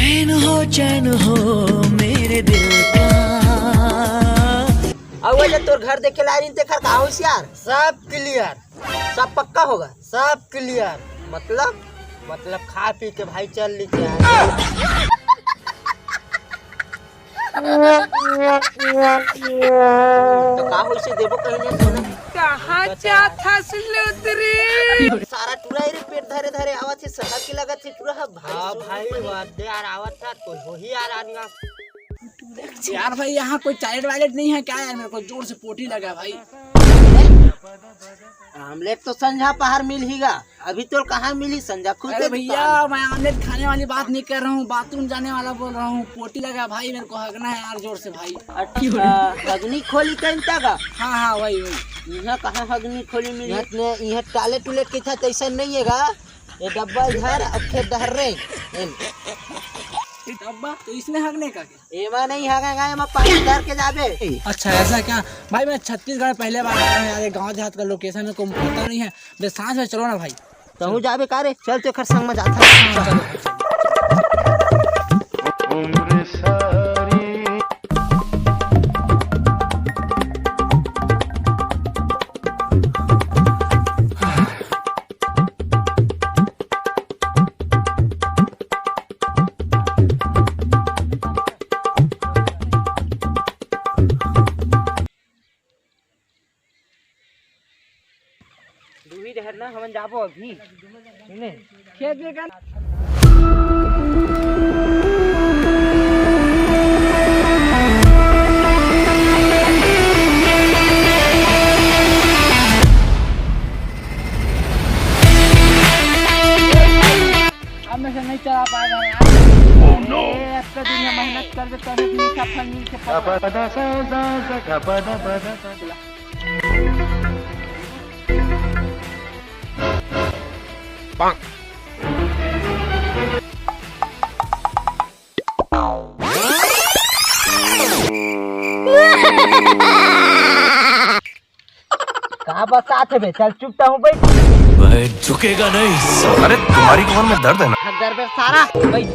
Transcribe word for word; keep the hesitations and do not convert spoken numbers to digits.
चैन हो, चैन हो मेरे दिल का। अउ वो जे तोर घर देखे ला रहिन, तेखर का होइस यार? सब क्लियर। सब पक्का होगा? सब क्लियर। मतलब? मतलब खा पी के भाई चल ली क्या? तो का होइसे देबो कहीं नहीं सुना। कहाँ जात हस लुदरी? सारा टूरा रे पेट धरे धरे आवत हे, शहर के लगत हे टूरा ह भाई। हाँ सुन भाई, भाई। वादे यार आवत था, कोई हो ही यार आदमी। यार भाई, यहाँ कोई टॉयलेट वायलेट नहीं है क्या यार? मेरे को जोर से पोटी लगा भाई। आमलेट तो संझा पहर मिल ही गा, अभी तो कहाँ मिली संझा खुद अरे दे भैया, दुकान। मैं आमलेट खाने वाली बात नहीं कर रहा हूँ, बाथरूम जाने वाला बोल रहा हूँ। पोटी लगा भाई, मेरे को हगना है यार जोर से भाई। अच्छा, हगनी खोली कहता गा? हाँ हाँ, वही वही। यहाँ कहाँ हगनी खोली मिली? यहाँ ने, यहाँ टॉयलेट उलेट के था तैसा नहीं है गा। ये डब्बा इधर अखे डहर रे। एम। डब्बा तो इसमें हगने का क्या? एमा नहीं हगेगा, एमा पानी धर के जाबे। अच्छा, ऐसा क्या? भाई, मैं छत्तीसगढ़ पहले बार आया हूँ यार, ये गाँव देहात का लोकेशन में को पता नहीं है। बे सांस में चलो ना भाई। तहूँ जाबे का रे? चल तो एकर संग में जात हन। दूही डहर ना हमन जाबो अभी। खेत में का अब मैं से नहीं चला पाएगा यार। Oh no! एक दिन में मेहनत कर दे, तभी भी मीठा फल मिल के पकड़ा। का बसात हे बे? चल चुप तो हूँ, बैठ। मैं झुकेगा नहीं। अरे तुम्हारी कमर में दर्द है ना? हक दर बे सारा, बैठ।